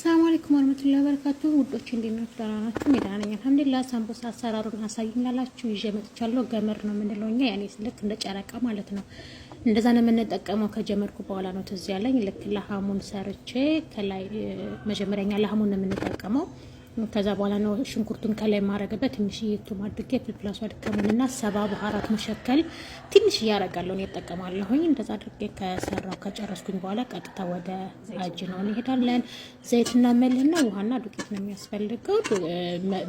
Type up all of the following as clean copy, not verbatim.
ሰላም አለይኩም ወራህመቱላሂ ወበረካቱ። ውዶች እንዴት ናችሁ? ደህና ናችሁ? እኔ ደህና ነኝ አልሐምዱሊላህ። ሳምቡሳ አሰራሩን አሳዩኝ ላላችሁ ይዤ መጥቻለሁ። ገመድ ነው የምንለው እኛ፣ ያኔ ልክ እንደ ጨረቃ ማለት ነው። እንደዛ ነው የምንጠቀመው። ከጀመርኩ በኋላ ነው ትዝ ያለኝ። ልክ ለሃሙን ሰርቼ ከላይ መጀመሪያኛ ለሃሙን ነው የምንጠቀመው። ከዛ በኋላ ነው ሽንኩርቱን ከላይ ማረግበት። ትንሽ ቱም አድርጌ فلفل أسود ከሙንና ሰባ بهارات مشكل ትንሽ እያረጋለሁ እኔ እጠቀማለሁኝ። እንደዛ አድርጌ ከሰራው ከጨረስኩኝ በኋላ ቀጥታ ወደ አጅናው እንሄዳለን። ዘይትና መልህና ውሃና ዱቄት ነው የሚያስፈልገው።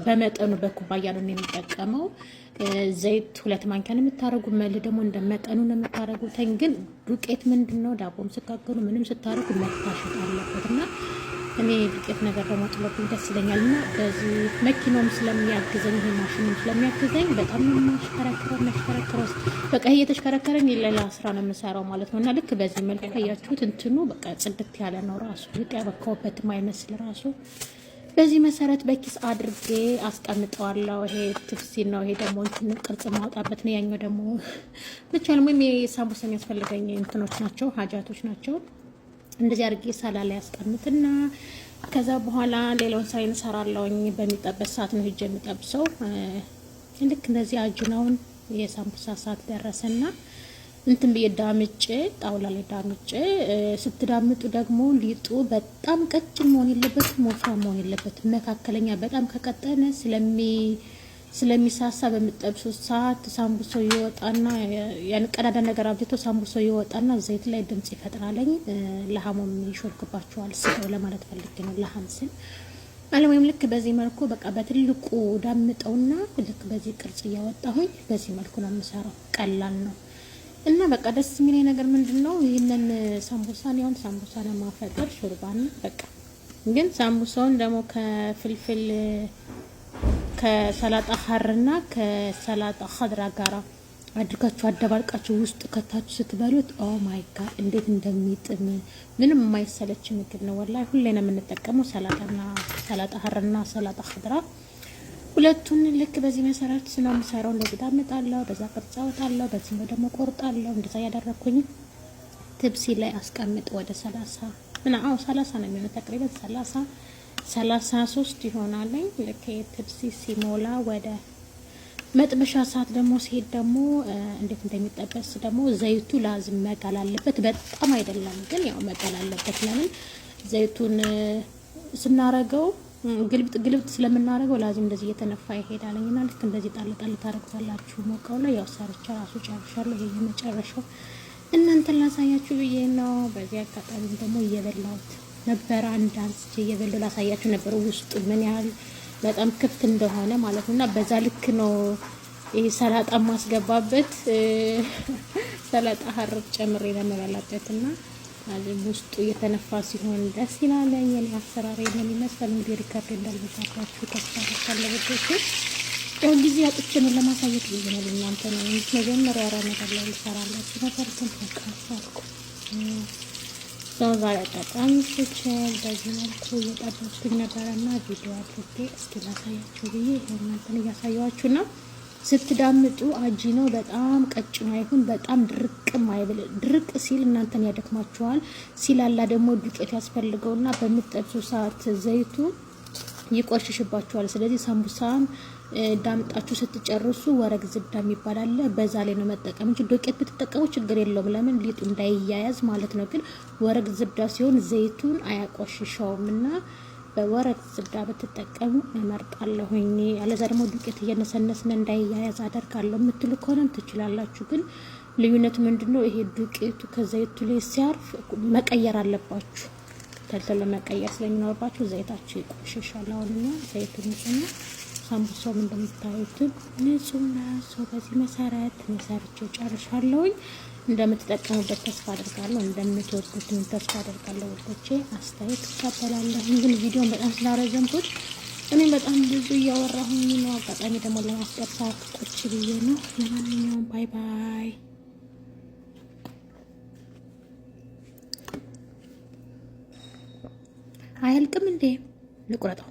በመጠኑ በኩባያ ነው የሚጠቀመው። ዘይት 2 ማንኪያ ነው የምታረጉ። መልህ ደግሞ እንደ መጠኑ ነው የምታረጉት። ግን ዱቄት ምንድን ነው ዳቦም ስጋገሩ ምንም ስታረጉ መታሸት አለበት እና እኔ ዱቄት ነገር ደግሞ ጥሎብኝ ደስ ይለኛል። እና በዚህ መኪናውም ስለሚያግዘኝ ይሄ ማሽኑም ስለሚያግዘኝ በጣም ነው የማሽከረክረው የሚያሽከረክረው በቃ እየተሽከረከረ ሌላ ስራ ነው የምሰራው ማለት ነው። እና ልክ በዚህ መልኩ ካያችሁት እንትኑ በቃ ጽድት ያለ ነው ራሱ ሊጥ ያበካውበትም አይመስል ራሱ። በዚህ መሰረት በኪስ አድርጌ አስቀምጠዋለሁ። ይሄ ትፍሲ ነው። ይሄ ደግሞ እንትን ቅርጽ ማውጣበት ነው። ያኛው ደግሞ ብቻ ወይም የሳምቡሳ የሚያስፈልገኝ እንትኖች ናቸው፣ ሀጃቶች ናቸው። እንደዚህ አድርጌ ሳላ ላይ አስቀምጥና ከዛ በኋላ ሌላውን ስራ እንሰራለሁኝ። በሚጠበስ ሰዓት ነው ሂጅ የሚጠብሰው። ልክ እንደዚህ አጅናውን የሳምቡሳ ሰዓት ደረሰና እንትን ብዬ ዳምጬ ጣውላ ላይ ዳምጬ። ስትዳምጡ ደግሞ ሊጡ በጣም ቀጭን መሆን የለበትም፣ ወፍራም መሆን የለበትም። መካከለኛ። በጣም ከቀጠነ ስለሚሳሳ በምጠብሱት ሰዓት ሳምቡሶ ይወጣና ያን ቀዳዳ ነገር አብጅቶ ሳምቡሶ ይወጣና ዘይት ላይ ድምጽ ይፈጥራለኝ። ለሀሙም ይሾልክባቸዋል። ስጋው ለማለት ፈልጌ ነው። ለሀም ስል አለ ወይም ልክ በዚህ መልኩ በቃ በትልቁ ዳምጠውና ልክ በዚህ ቅርጽ እያወጣሁኝ በዚህ መልኩ ነው የምሰራው። ቀላል ነው እና በቃ ደስ የሚለኝ ነገር ምንድን ነው? ይህንን ሳምቡሳን ያሁን ሳምቡሳ ለማፈጠር ሹርባና በቃ ግን ሳምቡሳውን ደግሞ ከፍልፍል ከሰላጣ ሀርና ከሰላጣ خضرا ጋራ አድርጋችሁ አደባልቃችሁ ውስጥ ከታችሁ ስትበሉት oh my God እንዴት እንደሚጥም! ምንም የማይሰለች ምግብ ነው። ወላሂ ሁሌ ነው የምንጠቀመው ሰላጣና ሰላጣ ሀርና ሰላጣ خضرا ሁለቱን ልክ በዚህ መሰረት ነው የምሰራው። እንደዚህ ዳምጣለሁ፣ በዛ ቅርጽ አወጣለሁ፣ በዚህ ደግሞ ቆርጣለሁ። እንደዛ ያደረኩኝ ትብሲ ላይ አስቀምጥ ወደ 30 ምና አዎ 30 ነው የሚሆነው ተቅሪበን 30 33 ይሆናለኝ። ልክ ትብሲ ሲሞላ ወደ መጥበሻ ሰዓት ደግሞ ሲሄድ ደግሞ እንዴት እንደሚጠበስ ደግሞ ዘይቱ ላዝም መጋል አለበት። በጣም አይደለም ግን ያው መጋል አለበት። ለምን ዘይቱን ስናረገው ግልብጥ ግልብጥ ስለምናረገው ላዝም እንደዚህ እየተነፋ ይሄዳለኝና ልክ እንደዚህ ጣል ጣል ታረጉታላችሁ። ሞቀው ላይ ያው ሰርቻ ራሱ ጨርሻለሁ። ይሄ የመጨረሻው እናንተን ላሳያችሁ ብዬ ነው። በዚህ አጋጣሚ ደግሞ እየበላሁት ነበረ። አንድ አንስቼ እየበላሁ ላሳያችሁ ነበር ውስጡ ምን ያህል በጣም ክፍት እንደሆነ ማለት ነው። እና በዛ ልክ ነው ይሄ ሰላጣ ማስገባበት ሰላጣ ሀርብ ጨምሬ ለመበላበት እና ውስጡ እየተነፋ ሲሆን ደስ ይላል። የኔ አሰራር ይሄንን ይመስላል። እንግዲህ record እንዳልበዛባችሁ ተስፋ አደርጋለሁ። ያው ጊዜ አጥቼ ነው ለማሳየት ብዬ ነው ለእናንተ ነው እንጂ መጀመሪያ ረመዳን ላይ ልሰራላችሁ ነበር፣ ግን በቃ አልቻልኩም። ሰው ዛሬ አጋጣሚ ስችል በዚህ መልኩ እየጠበስኩኝ ነበረና ቪዲዮ አድርጌ እስኪ ላሳያችሁ ብዬ እናንተን እያሳየኋችሁ ነው። ስትዳምጡ አጂ ነው በጣም ቀጭን አይሁን፣ በጣም ድርቅም አይብል። ድርቅ ሲል እናንተን ያደክማችኋል። ሲላላ ደግሞ ዱቄት ያስፈልገውና በምትጠብሱ ሰዓት ዘይቱ ይቆሽሽባችኋል። ስለዚህ ሳምቡሳን ዳምጣችሁ ስትጨርሱ ورق زبدة የሚባል አለ። በዛ ላይ ነው መጠቀም እንጂ ዱቄት ብትጠቀሙ ችግር የለውም። ለምን ሊጡ እንዳይያያዝ ማለት ነው። ግን ورق زبدة ሲሆን ዘይቱን አያቆሽሸውም እና በ ورق زبدة ብትጠቀሙ እመርጣለሁኝ። አለዛ ደግሞ ዱቄት እየነሰነስን እንዳይያያዝ አደርጋለሁ የምትሉ ከሆነም ትችላላችሁ። ግን ልዩነቱ ምንድን ነው? ይሄ ዱቄቱ ከዘይቱ ላይ ሲያርፍ መቀየር አለባችሁ። ተልተሎ መቀየር ስለሚኖርባችሁ ዘይታችሁ ይቆሽሻል። አሁን እኛ ዘይቱ ንጹህ ነው። ሳምቡሳውም እንደምታዩት ንጹህ ነው። ሰው በዚህ መሰረት ሰርቼው ጨርሻለሁኝ። እንደምትጠቀሙበት ተስፋ አደርጋለሁ። እንደምትወዱትም ተስፋ አደርጋለሁ። ወዶቼ አስተያየት እቀበላለሁ። ግን ቪዲዮን በጣም ስላረዘምኩት እኔ በጣም ብዙ እያወራሁኝ ነው። አጋጣሚ ደግሞ ለማስቀር ቁጭ ብዬ ነው። ለማንኛውም bye bye። አያልቅም እንዴ? ልቁረጠው።